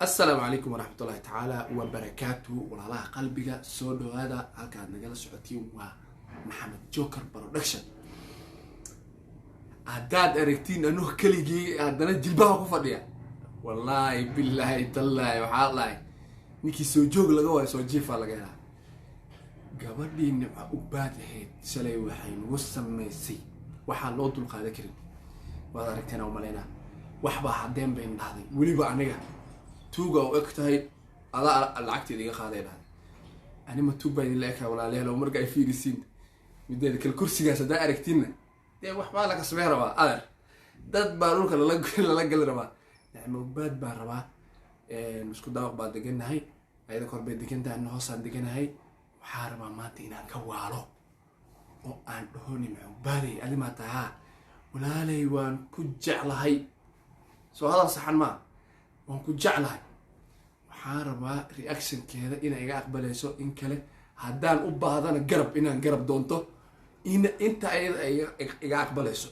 Assalaamu calaykum waraxmatullahi tacaala wabarakaatu. Walaalaha qalbiga, soo dhawaada. Halkaad nagala socotiin waa Maxamed Joker Production. Haddaad aragtiin anuu keligii haddana jilbaha ku fadhiya, wallaahi bilaahi tallaahi, waxaa dhahay ninkii soo joog laga waayo soo jiifaa laga helaa. Gabadhii Nimco Ugbaad ahayd shalay waxay nagu samaysay waxaan loo dulqaadan karin. Waad aragteen oo malaynaa waxbaa haddeen bayna dhahday. Weliba aniga tuuga u eg tahay, adaa lacagteeda iga qaaday dhahday. Anima tuug baa idinla ekaa, walaalayaal? Oo marka ay fiirisiin mideeda kale kursigaas haddaa aragtiinna, dee waxbaa laga samey rabaa adeer, dad baa dhulka lala gali rabaa. Nicmo Ugbaad baa rabaa, isku daawaq baa deganahay, ayada kor bay degan tahay, ana hoosaan deganahay. Waxaa rabaa maanta inaan ka waalo oo aan dhaho, "Nimco Ugbaaday, adimaa tahaa, walaalay, waan ku jeclahay." Soo hadal saxan maa? Waan ku jeclahay. Waxaan rabaa reactionkeeda inay iga aqbalayso in kale, haddaan u baahdana garab, inaan garab doonto, in inta ayada ay iga aqbalayso.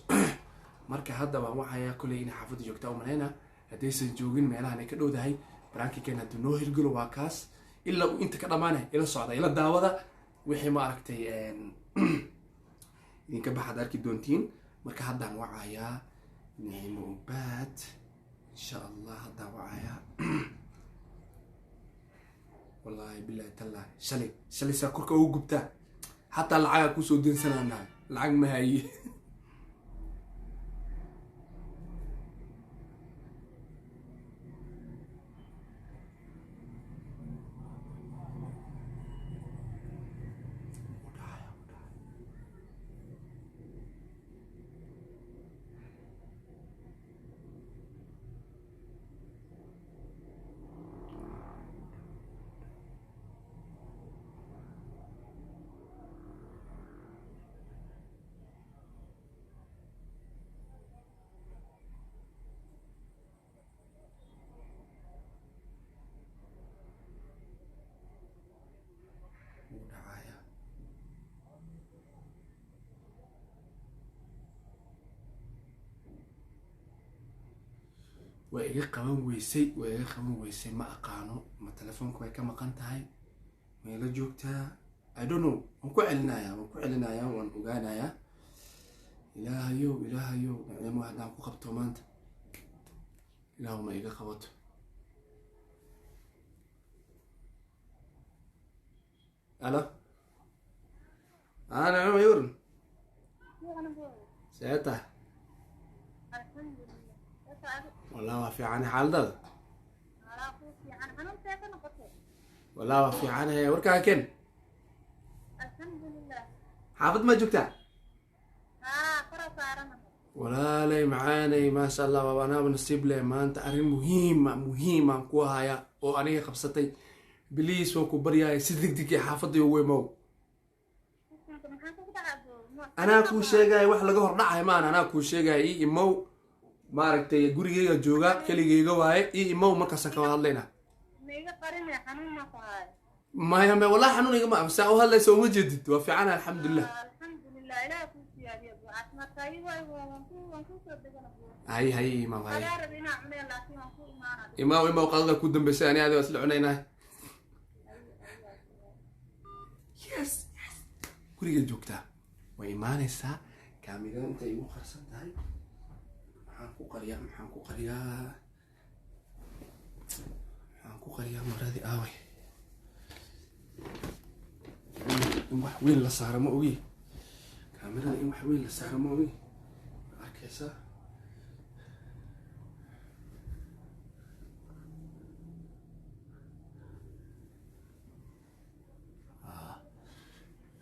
Marka hadda baan waxayaa koley inay xaafadda joogtaa umaleyna. Haddaysan joogin, meelahan ay ka dhowdahay. Prankigan hadduu noo hirgalo waa kaas ilaa uu inta ka dhamaanay. Ila socda, ila daawada. Wixii ma aragtay idinka baxaad arki doontiin. Marka haddaan wacayaa Nicmo Ugbaad, insha Allah haddaan wacayaa. Wallaahi bilahi tallahi, shalay shalay saa korka ugu gubtaa, xataa lacagaa kusoo deensanaanahay, lacag ma haye. Wuu dhacaya. Waa iga qaban weysay, waa iga qaban weysay. Ma aqaano, ma telefoonka way ka maqan tahay, ma ila joogtaa? I don't know. Waan ku celinayaa, waan ku celinayaa, waan ogaanayaa. Ilaahayow, ilaahayow, nicmo haddaan ku qabto maanta, ilaahu ma iga qabato. Alo, nicmo yuran, see tahay? Wallah waa fiican, xaaladaada? Wallah waa fiicanahay. Warkaa ken, xaafad maa joogtaa? Walaalay macaanay, maasha Allah, waaba anaaba nasiib leh. Maanta arrin muhiima muhiimaan ku haya oo aniga qabsatay. Please, waan ku baryaaya, si degdeg ah xaafadda ugu imow. Anaa kuu sheegaya, wax laga hor dhacay maan, anaa kuu sheegaya. Ii imow, maaragtay, gurigeyga jooga, keligeyga waaye. Ii imow, markaasaan kawada hadlayna. Maya me, wallahi xanuun igama saa u hadlaysa, uma jeedid? Waa fiicana, alxamdulilah. Hay hay, imaw, hay, imaw, imaw. Qadada ku dambeysay ani adi waa isla cunaynaa. Yes, guriga joogtaa, way imaanaysaa. Kaamirada intay igu qarsan tahay, maxaan ku qariyaa? Maxaan ku qariyaa? Maxaan ku qariyaa? Maradii aaway? In wax weyn la saaro ma ogi, kaamirada in wax weyn la saaro ma ogi. Ma arkaysaa?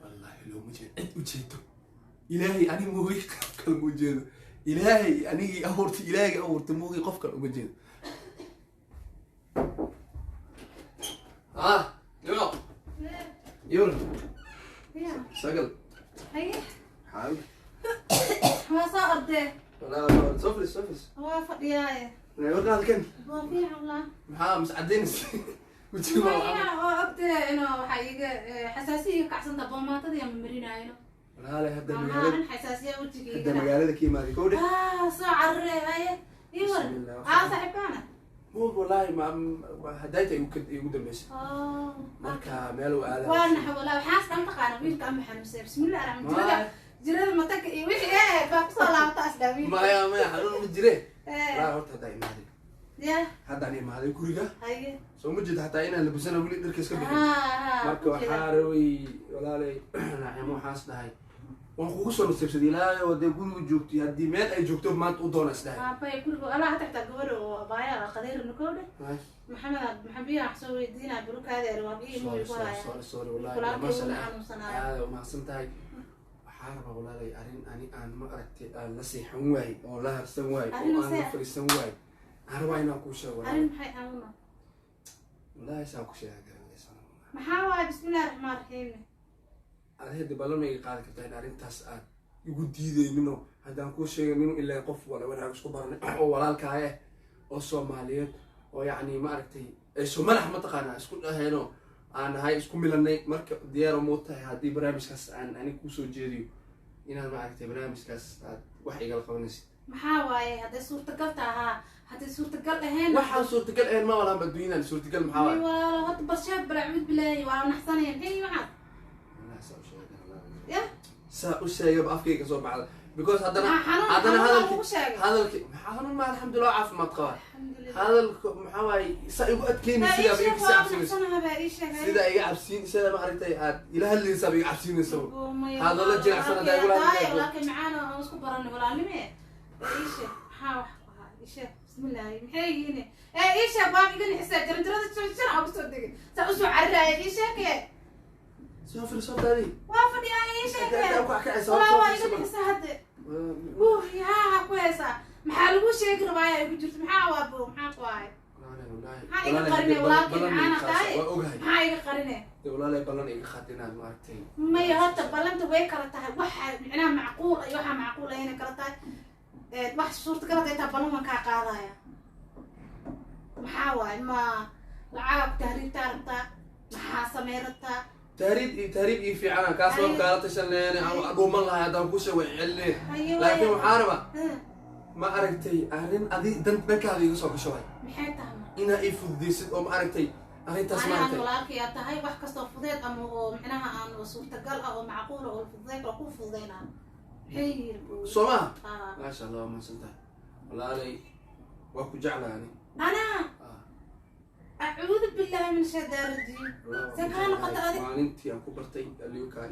Wallaahi looma jeedo, cid u jeedo Ilaahay ani moogi, qof kale ma ujeedo. Ilaahay anigii abuurtay, Ilaahay abuurtay moogi, qof kale uma jeedo. Ah, Nimco yur sagal. Haye. Xaal? Waa soo ordee. Walaa soo fadhiis, soo fadhiis. Waa fadhiyaaye. Warka halkan? Waa fiican walaa. Maxaa mas cadaynaysa wejiga? Maya, waa ogtee inuu waxaa iga xasaasiya iga kacsanta, boomaatada ama marinaayo. Walaale, hadda magaalada maalin xasaasiya wejiga hadda iga magaalada ka imaaday kowdhe. Ah, soo carare. Haye, ii war. Bismillah. Aa, saaxiibkaana. Moog wallaahi, ma hadayta igu dambeysay. Marka meel uu aadaa. Waa naxa walaa, waxaas dhan taqaana wiilka ama xanuunsan. Bismillahi raxmaan jirada jirada mataka iyo wixii baa kusoo laabta asdhaa wiilka. Maya, maya, xanuun ma jire. Wallaahi horta haddaa imaaday. Ya. Haddaan imaaday guriga. Haye. Soo ma jeeda hataa inaan labisana weli dharka iska bixin. Marka waxaa rabay, walaalay Naacimo, waxaas dhahay waan kugu soo nasiibsaday ilaahay oo dee guriga joogtay, haddii meel ay joogto maanta u doona is dhahay. Aabay guriga alaa hata xitaa gabadha oo abaaya qadeyrna kowdhe. Maxamed maxamed wax soo weydiinaa burukaada waa ii Sorry. mooy ku Sorry. haya. Sorry, sorry, wallahi. Walaalkay Masha wuu Allah. xanuunsanaayo. Aada umahadsan tahay. Waxaa rabaa, walaalay, arrin ani aan ma aragtay aan la seexan waayey oo la harsan waayey Arrin oo aan la see? fadhiisan waayey aan rabaa inaan kuu sheego, walaalay. Arrin maxay aamuna? Wallahi saa ku sheega garanaysan. Maxaa waaye? Bismillahi raxmaan raxiim. Aad ballan ma iga qaadi kartaa in arrintaas aad igu diidayninoo haddaan kuu sheeganin ilaa qof wala wanaag isku baranay oo walaalkaaya oo Soomaaliyeed oo yacni ma aragtay ee somalax mataqaanaa isku dhaheenoo aan nahay isku milanay. Marka diyaaro muu tahay haddii barnaamijkaas aan anig kusoo jeediyo inaad ma aragtay barnaamijkaas aad wax igala qabanaysid? Maxaa waaye? Hadday suurtagal tahaa, hadday suurtagal ahayn. Waxaan suurtagal ahayn ma walaanba adduunyadan suurtagal maxaa waaye? Walaalo horta barshaad balacuud bilaahi waa naxsanaya. Maxay waxaad? Wallahi saa u sheegay. Ya. Saa u sheegaba afkayga kasoo baxda because haddana Maxaa xanuun? Haddana Xanuun hadalki lagu sheegay? Hadalki maxaa xanuun ma, alxamdulilah, caafimaad qabaa. Alxamdulilah. Hadalka maxaa waaye saa igu adkeynay Baa ii sidaaba sheeg. iga Waa sii cabsinayso. naxsanaha baa ii sheegay. Sida iga cabsiin, sida ma aragtay aad ila hadlaysaaba iga cabsiinaysa. Maya, Hadallo jilicsan haddaa igula walaalkay hadlayso. Walaalkay macaan oo aan isku baranay walaalnime. Baa ii sheeg maxaa wax ku ahaa? Ii sheeg, bismillaahi, maxay yihiin? Ii sheeg, waa iga nixisaa jaranjarada jaranjara aan kusoo degay saa usoo cararaaya. Ii sheege. Soo firiso daadi. Waa fadhiyaa, ii sheege. Hadda ku kacaysa. Walaa waa iga nixisaa hadde. Yaa ku haysaa, maxaa lagu sheegi rabaa ay ku jirto? Maxaa waa bo, maxaa ku ahay? Maxaa iga qarine, walaalkay macaana tahay? Waa ogahay. Maxaa iga qarine? Dee walaalay, ballan iga qaad inaad ma aragtay. Maya, horta ballanta way kala tahay. Waxa micnaha macquul iyo waxa macquul ahayna kala tahay. Wax suurtagal hadday tahay ballan waan kaa qaadaya. Maxaa waaye? Ma lacagaa ku tahriibtaa rabtaa? Maxaa samey rabtaa? Tahriib iyo tahriib iyo fiicana kaas waa kaala tashan leene aan dhuuman lahay haddaan ku sheego celine. Haye. Laakiin waxaa rabaa ma aragtay arrin adi dan dhankaada iga soo gasho waay. Maxay tahay marka? Inaa ii fududaysid oo ma aragtay arrintaas ma Ani aan aragtay. Walaalkay aad tahay, wax kastoo fudeed ama oo micnaha aan suurtagal ah oo macquul ah oo fududeyn karo ku fududeynaa. Maxay yihiin? Soo maha? Ah. Maasha Allah, waa mahadsan tahay walaalay, waa ku jeclahay ani. Anaa? Ah. Acuudu billahi min shaytaan rajiim. Walaahi waa See ku kaa noqota jeclahay. adi? Maalintii aan ku bartay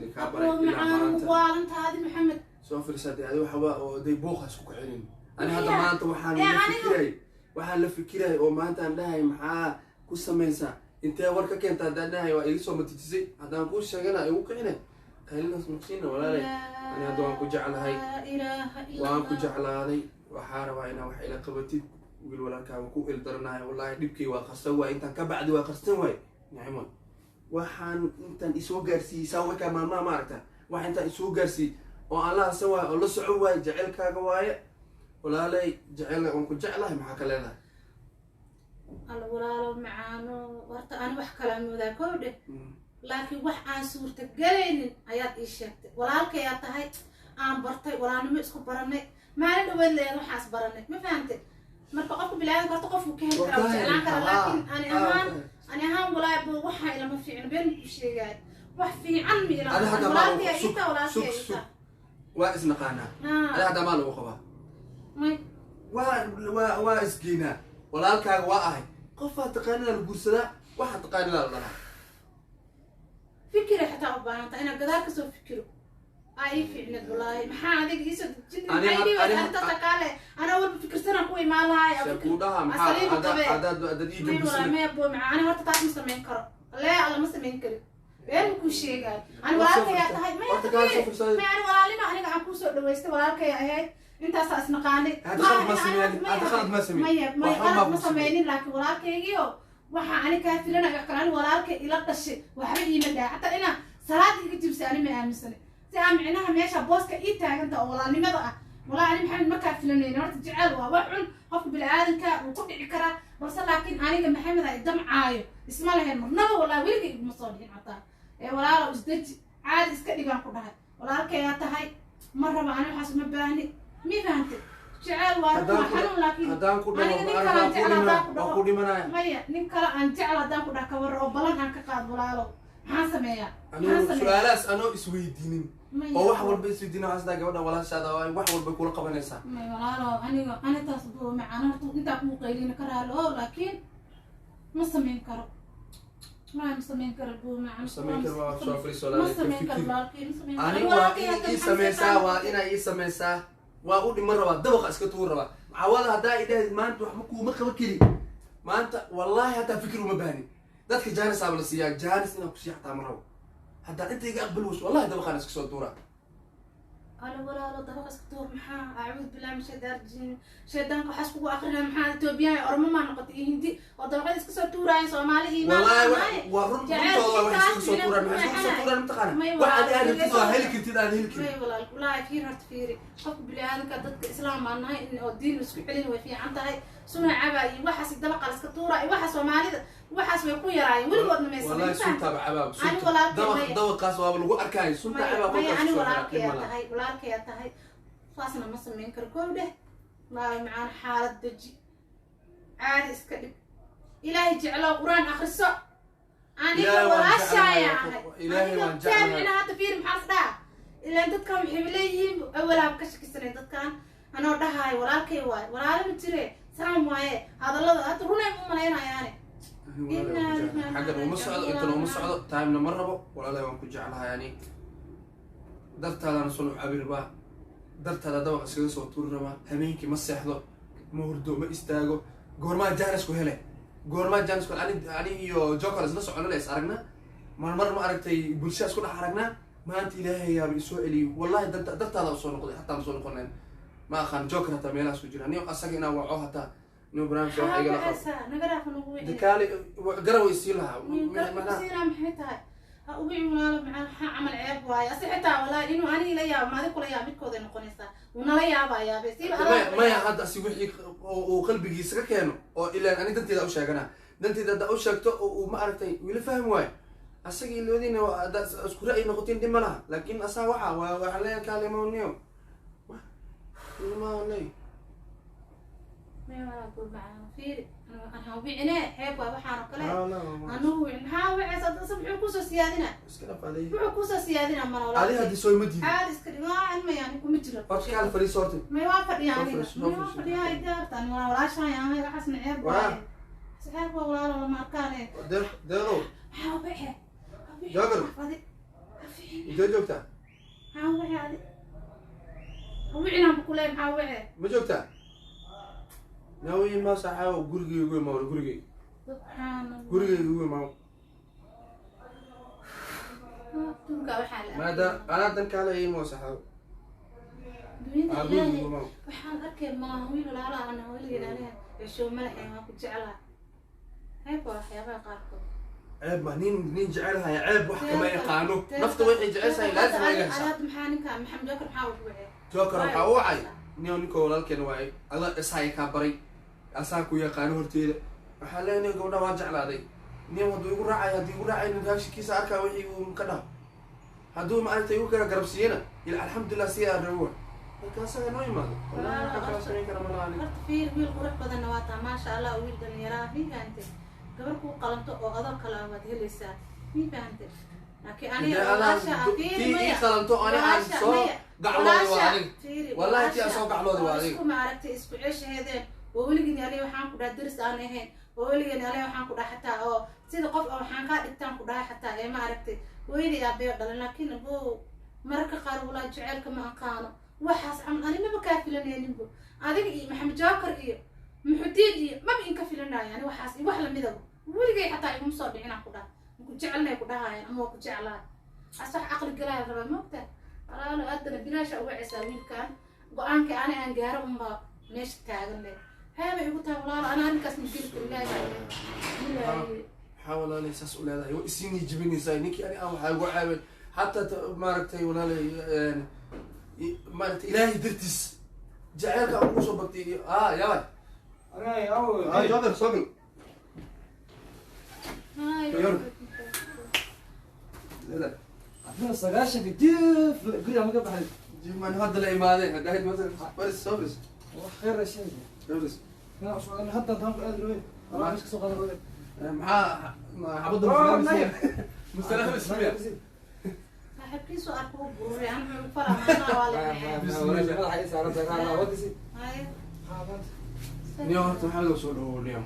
likaa baray Aboo ilaa macaan maanta. Waalantaadi Maxamed. Soo firisaatay adi waxba oo day buuqa isku kacelin ani hadda. Maya. Maanta waxaan Ee, la anigu- fikirayay, waxaan la fikirayay oo maanta aan dhahay maxaa ku samaysaa, intee war ka keenta haddaan dhahay waa iga soo matijisay. Haddaan kuu sheegana igu kicine qaylinaas maqsiina. Walaalay, ani hadda waan ku jeclahay. Laa ilaaha illa Waan ku Allah. jeclaaday. Waxaa rabaa inaa wax ila qabatid, wiil walaalkaa waan ku ildaranahay. Wallaahi dhibkay waa qarsan waay, intaan ka bacdi waa qarsan waay. Nicmo, waxaan intaan isoo gaarsiiyey saa wakaa maalmaha ma aragta, waxa intaan isoo gaarsiiyey oo aan la harsan waayo oo la socon waayo jaceylkaaga waaye. Walaalay, jecel waan ku jeclahay. Maxaa ka leedahay? Alla walaalo macaano, horta ani wax kalaa moodaa kowdhe, laakiin wax aan suurtagelaynin ayaad ii sheegtay. Walaalkay aad tahay aan bartay, walaalnimo isku baranay, maalin dhaweyd leed waxaas baranay, ma fahamtay? Marka qofka bilaadanka horta qofku ka heli Waa karaa ka wuu heli jeclaan karaa karaa. Laakiin ani ahaan Ah, ani ahaan walaahi bo waxaa ilama fiicno, been ku sheegaay, wax fiican ma ilama. Adi hadda maa Walaalkay sug, ita walaalkay sug, ita. Sug. Waa isnaqaanaa. Adi hadda maa lagu qabaa? May. Waa isgeynaa. Walaalkaaga waa ahay. Qofaa taqaanida la guursadaa, waxaa taqaanida la dhalaa. Fikira xitaa u baahan tahay inaad gadaal kasoo fikiro aa ii fiicnad walaahi. Maxaa adiga iisoo dejin? Ani Maxay dhiibaysa arrintaasa kaale? Anaa walba fikirsanaan ku imaan lahay. See kuu dhaha maxaa Asaliiba qabee. Haddaad ii May walaa gambisana. Maya bo maca ani horta taas ma samayn karo. Lee alla ma samayn karin, been ma kuu sheegaayo. Ani Waa soo walaalkayaa furtay. tahay maya. Horta kaa soo fursaday. Maya, ani walaalnima aniga aan kuusoo dhawaystay, walaalkay ahayd, intaasaa isnaqaanay. Hadda khalad ma sameynin. Hadda khalad ma sameynin. Maya, maya. Waxba ma Qalad ma ku sameynin, laakiin walaalkaygiio waxa ani kaa filanayo wax kale. Ani walaalkay ila dhashay waxba iima dhaa, xataa inaa salaada iga jibsay ani ma aaminsanay. Si aan micnaha meesha booska ii taaganta oo walaalnimada ah, walaa ani Maxamed markaa filanayna. Horta jecel waa wax cun, qofka biniaadanka wuu ku dhici karaa, balse laakiin aniga Maxamed ay damcaayo isma lahayn marnaba. Walaa weligay iguma soo dhicin xataa. Ee walaalow, isdeji, caadi iska dhigaan ku dhahay. Walaalkayaa tahay, ma raba ani waxaas, ma baahni, mi fahantay? Jecel waa Haddaan waa xanuun, laakiin haddaan ku dhaho aniga nin kale aan jecel haddaan ku waa dhaho ku dhimanaya. Maya, nin kale aan jecel haddaan ku dhaha, ka waran oo balan aan ka qaad walaalo, maxaan sameeyaa? Maxaan Anigu sameeyaa? Su-aalahaas anoo isweydiinin Maya. oo wax walba isweydiinin, waxaa isdaa gabadha walaashaada waa wax walba kula qabanaysaa. May walaalo, aniga anitaas buu macaan horta intaa kuu qaylina ka raalo oo, laakiin ma samayn karo, ma samayn karo buu macaan. Ma samayn karo, waa soo fariiso Ma walaal, samayn ka karo fikir. walaalkay, ma samayn karo. Ani waa Walaalkay inay hadda ii maxaa sameysaa, waa samayn? inay ii sameysaa, waa u dhiman rabaa, dabaqa iska tuur rabaa. Cawada haddaa idhahdid maanta waxba kuuma qaban kari maanta, wallaahi hataa fikir uma baahnin. Dadka jaanis aaba la siiyaa, jaanis inaan kusiiya xataa ma rabo. Haddaa inta iga aqbali weyso, wallahi dabaqaan iska soo tuuraa. Ala walaalo, dabaqa iska tuur maxaa? Acuud billahi min shaytaan rajiim. Shaydaanka waxaas kugu akrinaa maxaa? Etoobiyaan oromo maa noqotay iyo Hindi oo dabaqada iska soo tuuraayeen? Soomaali iimaan Wallahi maaye. Waa run, Jacayl runtooda waxay iskaga soo intaas tuuraan. Maxay iskaga soo tuuraan mataqaana? May Wax adi aad walaal, rabtid oo heli kartid aad heli karin. May walaal, wallaahi fiir, horta fiiri, qofka bini-aadamka, dadka islaam baan nahay in oo diin la isku celin way fiican tahay. Suna caba iyo waxaas dabaqa la iska tuura iyo waxa Soomaalida waxaas way ku yaraayeen, weligoodna may Wallahi samayn, fahamtay? Suntaaba cabaab. Ani Sunta walaalkay dabaq maya. Dabaqaas waaba lagu arkaayo sunta Maya cabaab maya, qolkaas ani kusoo xiraa, walaalkayaa dhib ma laha. tahay, walaalkayaa tahay, saasna ma samayn karo. Kow dheh wallaahi macaan, xaalad deji, caadi iska dhig, Ilaahay jeclow, Qur-aan akhriso. Aniga Ilaahay waan walaashaaya jeclahay, ahay. Ilaahay Aniga waan jeclahay. taabicina hadda fiiri, maxaa is dhaha? Ilaan dadkan waxay leeyihiin awalaaba ka shakisanay dadkan anoo dhahaayo walaalkay waaye, walaalo ma jire, saan waaye hadallada hadda runay u malaynayaane. Xaggan uma socdo, intan uma socdo, timena ma rabo. Walaalahi waan ku jeclahay, ani dartaadana sun u cabi rabaa, dartaada dabaq iskaga soo tuuri rabaa. Habeenkii ma seexdo, ma hurdo, ma istaago. Goormaa jaanisku hele? Goormaa jaanisku ani iyo Joker isla socono la is aragnaa, marmar ma aragtay bulsha isku dhex aragnaa. Maanta Ilaahay yaaba isoo celiyey, wallahi danta dartaada usoo noqday, hataa ma soo noqonayn. Ma aqaan Joker hataa meelahaas ku jira ni asaga inaan waco hataa nin barnaamij wax igala qabo. Maxaa naga dhaaf nagu wixii? Dakaali garab way sii lahaa. Garabkusiinaa maxay tahay? Ha uwici walaalo macaan, maxaa camal ceeb waaye asi xitaa walaahi inuu aniga la yaabo, ma adig kula yaabo, midkooday noqonaysaa, wuu nala yaabayaaba siiba adaa Maya kula maya yaaba. Hadda si wixii oo uu qalbigiisa ka keeno oo ilaan ani danteeda u sheegana, danteeda hadda u sheegto oo uu ma aragtay wili fahmi waayo, asaga ilodiina haddaad isku ra'yi noqotiin dhib ma laha, laakiin asaa waxa waa waxaan leeyahay kaalimoniyo ilmaanay. Maya walaal macaan, fiiri, aan ha wicine, ceeb waay waxaan oo kale. Anugu wicin maxaa wicaysa? Asa muxuu kusoo siyaadinaa? Iska dhaf adiga. Muxuu kusoo siyaadinaa mana? Adi Walaalkay haddii soo ima diidin. Caadi iska dhig, waa maya, ani kuma jiro. Horta kaal fadhiiso horta. May waa fadhiya. Soo Aniga fadhiiso, soo may waa fadhiiso. fadhiyaa idaarta ani waa walaashaan ahay, waxaasna ceeb Waa. waaye, ceeb waa walaalo, lama arkaane. Deeq, Deeqow. Maxaa wice? Joker. Intee joogtaa? Maxaa wice adi? Wicinaan ku leey, maxaa wice? Ma joogtaa? Nawi ma saxaawo, gurigeyga ugu imaw, gurigeyga. Subxaan Allah. Gurigeyga ugu imaw. Adduunka waxaa la Maada anaa dan kaale imo saxaawo. Dunyada Aa, gurigeyga Ilaahay ugu imaw. Waxaan arkay malaha wiil walaalo ana weligeed aniga ceshow malaxeen, waan ku jeclaha, ceeb waa waxyaabaha qaarkood. Ceeb ma nin jecelhaya, ceeb wax kama yaqaano. Nafta waxay jeceshahay laazim waa iga heshaa. Adaad maxaa ninka Maxamed Joker maxaa ugu wacay? Joker waxaa u wacay nin ninkoo walaalkeen waayay, ada isahay kaa baray, asaa ku yaqaano horteeda. Waxaa leeyahay gabdha waa jeclaaday, nin hadduu igu raacay, haddii igu raacay raashinkiisa arkaa wixii uu ka dhaho, hadduu maaragtay igu kala garab siiyana ila alxamdulilah si aan rabo marka asaga noo imaado. Wallahi waxa kala samayn kara ma laha aniga. Horta fiir, wiil qurux badanna waa taa, maasha Allah, wiil dhalinyaro ah, mii fahantay? Gabar kuu qalanto oo adoo kale ah waad helaysaa, mii fahantay? Laakiin aniga Dee anaa walaasha ah fiiri tii ii maya qalanto ani aan walaasha soo maya gaclooday waa walaasha adiga. Fiiri. Wallahi tii aan Walaasha soo gaclooday waa oo adiga. Isku maaragtay isku ceeshaheedeen oo weligeen aniga waxaan ku dhaha deris aan ahayn, oo weligeen aniga waxaan ku dhaha xataa oo sida qof oo waxaan kaa dhigtaan ku dhahay xataa ee ma aragtay hooyadii aabeyo dhalan, laakiin abo mararka qaar walaa jaceylka ma aqaano waxaas camal ani maba kaa filanayninbo. Adiga iyo Maxamed Joker iyo Muxudiin iyo maba inka filanayo ani waxaas iyo wax lamidaba weligay xataa iguma soo dhicin aan ku dhaha maku jecelnay ku dhahayan ama waa ku jeclahay as wax caqli galaya rabaa maogtaa walaalo. Haddana bilaasha uga cesaa wiilkan go-aanka ani aan gaaro unbaa meesha taagan leh, ceebay igu tahay walaalo, ana arrinkaas ma geli karo. Ilaahay baa ilaahay. Maxaa walaalay saas u leedahay? Waa isii niijibinaysaa ninkii ani aan waxaa igu ceebay xataa maaragtay walaalay maaragtay Ilaahay dartiis jaceylka aan ugu soo bagtay iyo yaabay. Ah, Joker, soo gal. Yor. Leedahay. Adina 90-ka jiif guriga ma ka baxay? Jiman hadda la imaadeen haddahayd masalan baris soo baris. Khayr shay. Dowris. Ana hadda taan ku aadi rabay. Anaa iska soo qaadan rabay. Maxaa xabadda musalaam ismiya? Saaxiibkiisu arko u bururay, an muxuu falaa maanaa waa la nacay. Madaxa ii saaran tahay, raala wadisi. Haye. Niyo, horta maxamed soo dhawow. Niyo,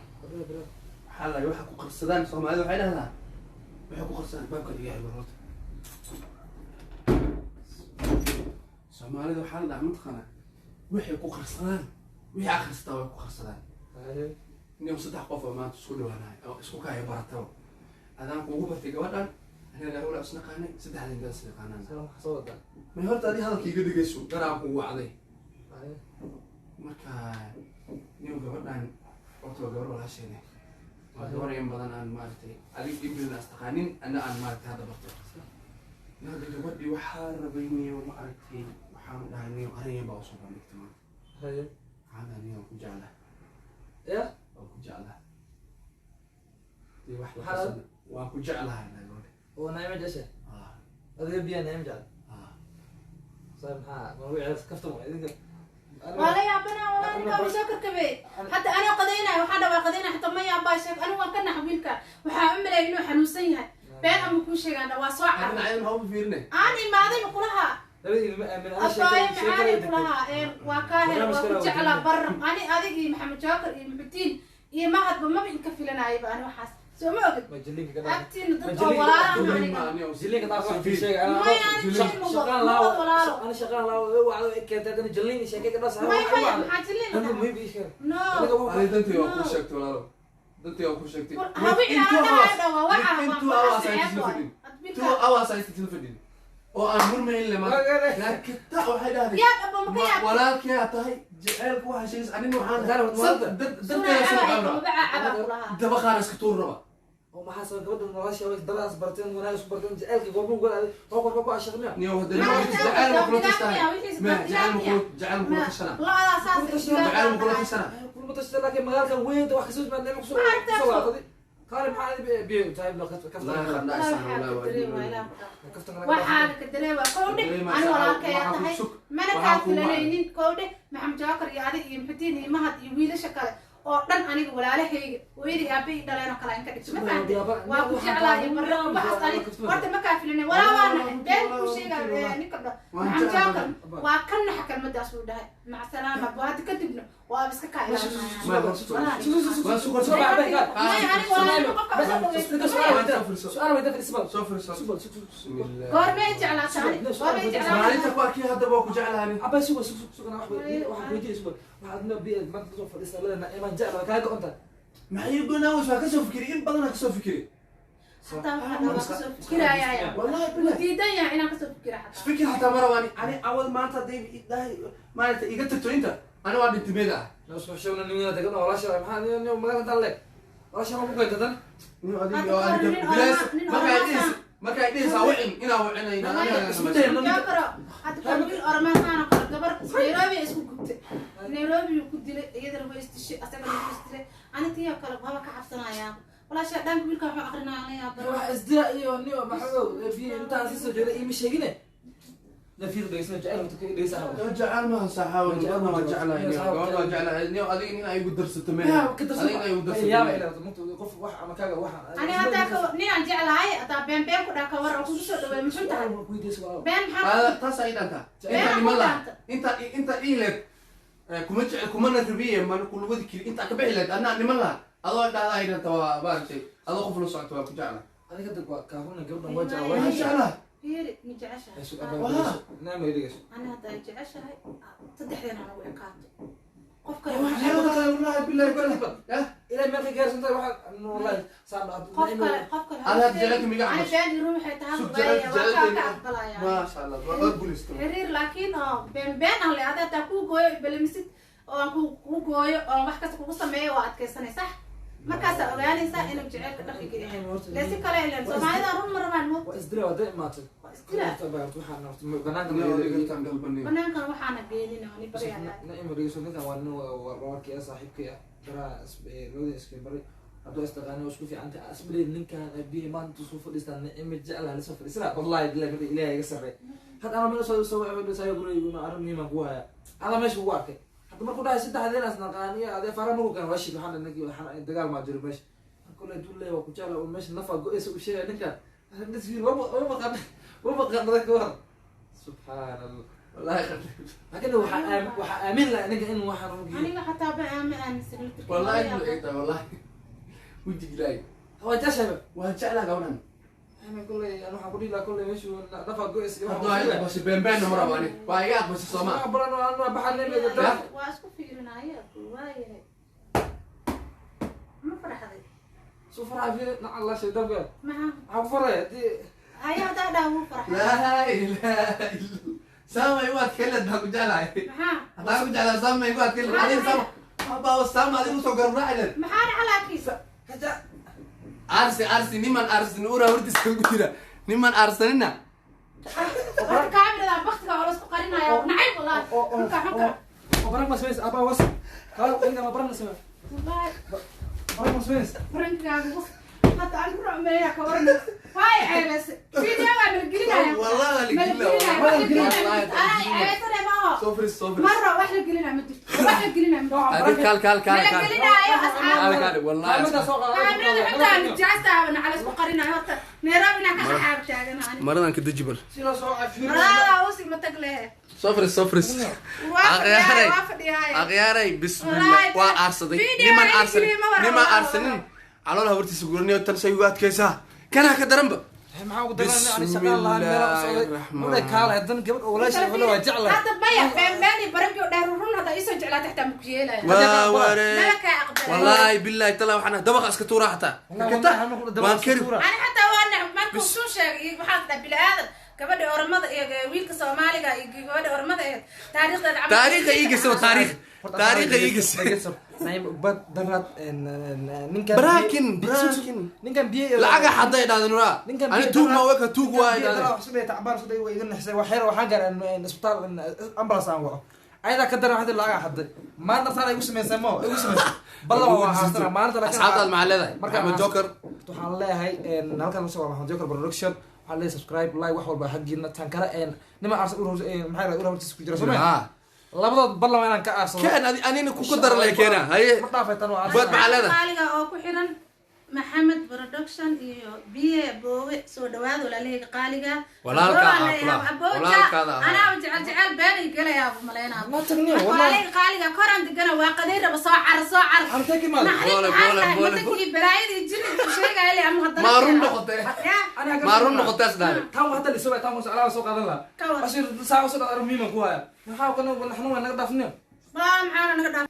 waxaa la waxa ku qarsadaan Soomaalida waxay dhahdaa waxay ku qarsadaan baabka iga xir. Horta Soomaalida waxaa la dhahaa, mataqaanaa, waxay ku qarsadaan wixii akhristaa way ku qarsadaan. Niyo, saddex qof oo maanta isku dhawaanahay oo isku kaaya barataba, adaan kuugu bartay gabadhan, aniga hawla isnaqaanay, saddexdan dad isnaqaanaan. Soo wadaa. May, horta adi hadalka iga dhegeyso, daraan kugu wacday. Marka niyo, gabadhan horta waa gabar walaasheene, waa gabar in badan aan maaragtay adig in badan as taqaanin, ana aan maaragtay hadda bartay. Niyo, hadda gabadhii waxaa rabay, niyo, ma aragtay, waxaan dhahay, niyo, arrin yar baa usoo bandhigtay maanta. Waxaan dhahay, niyo, waan ku jeclahay. Ya. Waan ku jeclahay. Dee wax la Maxaa? qabsana, waan ku jeclahay dhahay gabadha. Oo Naima jecesha? Ah. Adiga biyaa Naima jecel? Ah. Saa maxaa ma wicii kaftan waa idinka. Waa la yaabanaa walaa, ninkaa wuu soo karkabey. Hadda anoo qadaynaya, waxaan dhawaa qadaynaya, xataa ma yaabaa sheeg. Anigu waan ka nax wiilka, waxaa u maleeyay inuu xanuunsan yahay. Been ama kuu sheegaan, waa soo Arrin carray. ayada maxaa u fiirine? Aan imaaday ma kulaha. Labadiina ma aamin. Abaayo macaanay kulaha, waa kaa hel, waa ku jeclaa bar. Ani adig iyo Maxamed Jookar iyo Muxudiin iyo Mahadba maba inka filanayaba ani waxaas, soo ma ogid? Ma jilinka ka dhaaf. Agtiina dad oo walaalaha aniga. Jilinka dhaaf, wax kuu sheegay. Maya, ani jilin ma shaqaan wado, laawo. ma wado walaalo. Ana shaqaan laawo wacdo keentay, hadana jilin sheekay ka dhaas. May, may, maxaa jilin la Danta dhahaa? muhiim ii sheeg. No. Ani dantii waa kuu sheegtay, walaalo, dantii waa kuu sheegtay. Hawi ana dhahayo dhawa waxa Within waa 2 hours waxaas aan ceeb isla waay. fadhin. Ad Two wiilka hours aan isla fadhin oo aan murmayn le maanta, laakiin ta waxay dhahday yaab aba ma ka yaab. Walaalkii aa tahay, jaceylka waxaa sheegaysa, anina waxaan Sunaa danteeda soo caba qabra. mabaca caba kulaha. Daba qaar iska tuur raba. Oo maxaa sabab gabadha nolosha way dabadaas barteen, wanaag isku barteen, jaceylka goobuu gol oo korka ku ashaqnaa? Niyo, hadda Ma jaceyl ma kula aragtaa, tashtahay? wixiis Ma jaceyl ma kula, jaceyl ma kula tashanaa? Lo-daa saas Jaceyl ma kula tashanaa? Kulma tashta, laakiin magaalka weynta wax kasoo yimaad kusoo Ma aragtaa? kusoo laabtay. Qaali maxaa biyo tahay kaftan? Wallahi khadna Waxaa isaan, ka wallahi waa dareema diiday. ilaah. Kaftan. Waxaana ka dareema kowdhe, ani walaalkayaa tahay, mana kaa filanaynin kowdhe. Maxamed Jaakar iyo adig iyo Muxudiin iyo Mahad iyo wiilasha kale oo dhan aniga walaalahayga, hooyadii aabbe ii dhaleen oo kale aan ka dhigto, ma fahamtay? Waa ku jeclaa iyo barre waxaas ani horta ma kaa filanay walaa, waa naxay, been kuu sheegaa ninka dha. Maxamed Jaakar waa ka naxa kelmadaas uu dhahay mac salaama bu. Hadda kadibna waa iska kaa ilaalinaya. Waa sugar. Maya, aniga walaalnimo qofka usoo dhaweysa. Su'aal weydiin isbal. Soo firiso. Subal. Bismillah. Goormay jeclaata ani? Goormay jeclaata? Maalinta ku arkay haddaba waa ku jeclahay. Abba, sugo, sugo, sugo, wax weydiin subal. Waxaad biyo maanta soo fadhiista leena iman jecla kaaga go'onta. Maxay gonaawis? Waa kasoo fikiri, in badanaa kasoo fikiri. Xataa waxaa dhan waa kasoo fikiraaya. Wallahi Wuu billahi. diidan yahay inaan kasoo fikira xataa. Fikir xataa ma rabaan ani awal maanta hadday idhahay maalinta iga tagto inta ani waa dhintimeed ah. Noo soo sheegna nimanka degmada walaasha, maxaa nin magaalada tan leeg walaasha ma ku keenta tan? Niyo, Hadda adiga ka hor adiga nin bilaas nin markaa oroma idhis, markaa idhis wicin inaa wicinayna. Isku day. Jaakaro, hadda ka wiil ormahaana qora gabar Nairobi ay isku gubtay, Nairobi uu ku dilay, iyadana way isdishay, asagana wuu isdilay. Ani tii oo kale waaba ka cabsanayaa walaasha dhanka wiilka wuxuu aqrinaya la yaabana. Wax isdira iyo niyo maxamedow biyo intaan sii soo jeeda iima sheegine nafiir dhegeysana jecel horta ka dhegeysana. Jecel maaha saaxaawo, gabadha waa jeclahay niyo, gabadha waa jeclahay niyo. Adiga nin ay igu darsato meeha, adiga in ay igu darsato yaaba meeha. Ilaa mugta qof wax ama kaaga waxa. Ani haddaa ka nin aan jeclahay hadaa been been ku dhaa ka war oo kugu soo dhaweey, muxuu tahay been maxaa? Taas ay dhantaa Been inta ku iman laha dhaanta. Inta ii leed kuma jecel kumana rabiye mana kulwadi kiri, inta ka bixi leed anaa niman laha, adoo dhahda ay dhanta waa maaragtay, adoo qof la socota waa ku jeclahay. Adiga dad waa kaahuna gabadhan waa jecel. Waa jeclahay. Fiiri, ma jeceshahay? Naama dhegeyso. Ani hadda ay jeceshahay saddexdeena nagu ekaato qof kale. Waa jeclahay wallahi billahi taala. Yah. Ilaa meel ka gaarsantahay waxaa wallahi saan dhaha. Qof kale, qof kale. Ada jecelka miga Ani camas. been iyo run waxay tahay Sug waaya jecel waa kaa jecel ka aqbalaya. Maasha Allah, waa guulaysta. Xiriir laakiin oo been been ah le ada hataa kuu gooyo balamisid oo aan kuu gooyo oo wax kasta kugu sameeyo, waa adkaysanay sax, markaasaa ogaanaysaa inuu jaceylka dhaqiga yahay le. Si kale ilen Soomaalida run ma rabaan mo. Waa isdira waa da imaatay. Waa isdila. Waxaan banaanka Niyo, adiga intaan galbanay. Banaankan waxaana geenin oo ni baryayaa. Naima dhegeyso, ninkan waa nin warkii ah, saaxiibkay ah, baraa labada iska baray hadduu istaqaani waa isku fiicantay asbaley. Ninkan abiye maanta soo fadhiistaa Naima jeclaha lasoo fadhiisana, wallahi billahi mid Ilaahay iga sarreey. Hadda ana meel soo soo sayo guriga arrin muhiim aan kugu hayaa, adaa meesha kugu arkay. Hadda markuu dhahay saddexdeen as naqaaniya adee fara markuu keen waa shid, waxaan ninki waxaan dagaal maa jiro meesha. Marka kole hadduu leeyahay waa ku jecla oo meesha nafa go-eysa u sheegaya ninkan nisfiir wama maqan wama maqan dadka war, subxaan Allah. Wallahi. Laakiin waxaa aamin laha ninka in waxaan rugiyo. Aniga xataa ma aaminsan. Wallahi inuu egtahay, wallahi wejig Ilaahay. Waa jeceshahay. Waan jeclaa gabadhan. Ana kolley an waxaan ku dhihi lahaa kolley meeshu nafa go-eysa iyo Hadduu ay aqbashay beenbeen ma rabo ani, waa iga aqbashay sooma? Aqbalan oo aan baxan Ya. Waa isku fiirinaya, waayahay, ma faraxday? Suu farxa fiiri, nac Allah shaydaanka. Maxaa? Maxaa ku faraya hadii Haya, haddaa dhaa wuu farxay. Laa ilaaha illa, saama igu adkeyn baa ku jeclahay. Maxaa? Haddaan ku jeclaa saama igu adkeyn adiga, saama abaa saama adigu soo garab raaci leed. Maxaa dhaca laakiin? Kaja. Arsi arsi, niman arsin ura hortiisa ku jira, niman arsanina. Horta kaamirada baktiga oo la isku qarinayo, nacayb wallahi, xunka xunka. Oo baran ma samays abaa was kaal ninka ma baran ma samay. Wallahi. Baran ma samays. Barankaaga hadda aan ku rumeeya ka waran, waay ceebeyse, video waa nala gelinaya. Wallahi la Nala gelinaya. gelinaya, wax la gelinaya Wallahi. ma jirto. Anaa ceebeysane maaho. Soo fris, soo fris. Marra wax la gelinaya ma jirto, wax la gelinaya ma jirto. Adi kaal kaal kaal Nala kaal gelinaayo kaal asxaabta. Kaal wallahi. Kaamirada soo qaada. Kaamirada xuntaa nijaasta ah nacala isku qarinayo, horta Nairobi inaan ka saxaab taagan ani. Maradan ka deji bal. Si loo soo cafiyo. Marada usi ma tag lehe. Soo fris, soo fris. Waa fadhiyaay. Aqyaaray. Waa fadhiyaay. Aqyaaray, bismillah. Wallahi, waa aarsaday. video niman ay aarsanin geliye ma wara, niman wara, aarsanin calool habartiisa guraniyo tan say ugu adkaysaa kanaa ka daranba. Maxaa ugu daran ani shaqaan lahaa meel u socday una kaala hadan gabadh oo walaashay wala waa jeclahay. Hadda maya, beenbeen iyo baranki oo dheer, run hadda iisoo jeclaata xitaa ma ku yeelaya. Waa waree. Mala kaa aqbalay. Wallahi billahi tala waxaan dabaqa iska tuuraa xataa. Waan kari. Ani xataa waa nac markuu suu sheegay iyo waxaa dhaha bini aadan gabadha oromada iyo wiilka Soomaaliga iyo gabadha oromada ee taariikhdeeda Taariikha ii gasaba, taariikh taariikha ii gasay. Naim bad daraad ninkan Brakin, brakin. Ninkan biyo Lacaga xaday dhahdan ura. Ninkan ani tuug ma weka, tuug waa dhahdan. Wax sumee tacbaan suday way iga naxsay, wax yar waxaan gaaray isbitaal ambulance aan waco, ayadaa ka daran waxaa lacaga xaday maanta saan ay igu samaysay mo igu samaysay balla waa haastana maalinta laakiin Asxaabtaad maxaa leedahay? Marka Maxamed Joker. Waxaan leeyahay halkan lasoo waa Maxamed Joker Production. Waxaan leeyahay subscribe, like, wax walba xaggiina. Tan kale nima aarsa ur maxay rahay ur hortiisa ku jira soo ma labadood ballan waa inaan ka aarsado. Keen adi anina kuku daran lay keena haye. Ma dhaafay tan waa Bad maxaa leedahay? Qaaliga oo ku xiran Maxamed Production iyo Biye Boowe, soo dhawaada walaalahayga qaaliga. Walaalka Aboowe ah, leeyahay, kula. abooja. Walaalkaada ah. Anaa jecel jecel beenay gelayaa bu malaynaa. Ma tagniyo, Marka wallahi. walaalahayga qaaliga koraan degana waa qaday raba, soo car, soo car. Halkee ka imaada? Naxdin Boole, maxaa boole, tahay? boole. Matankii balaayadii jinni sheegaya le ama haddana Maa run noqotee? Ya. Maa run noqotee asdhaale? Tan waa hadda lisoo tan waa alaaba soo qaadan lahaa. Ka war. Ashir saa usoo dhaqar muhiim ku haya maxaa kana xanuun waa naga dhaafniyo. Waa maxaana naga dhaaf.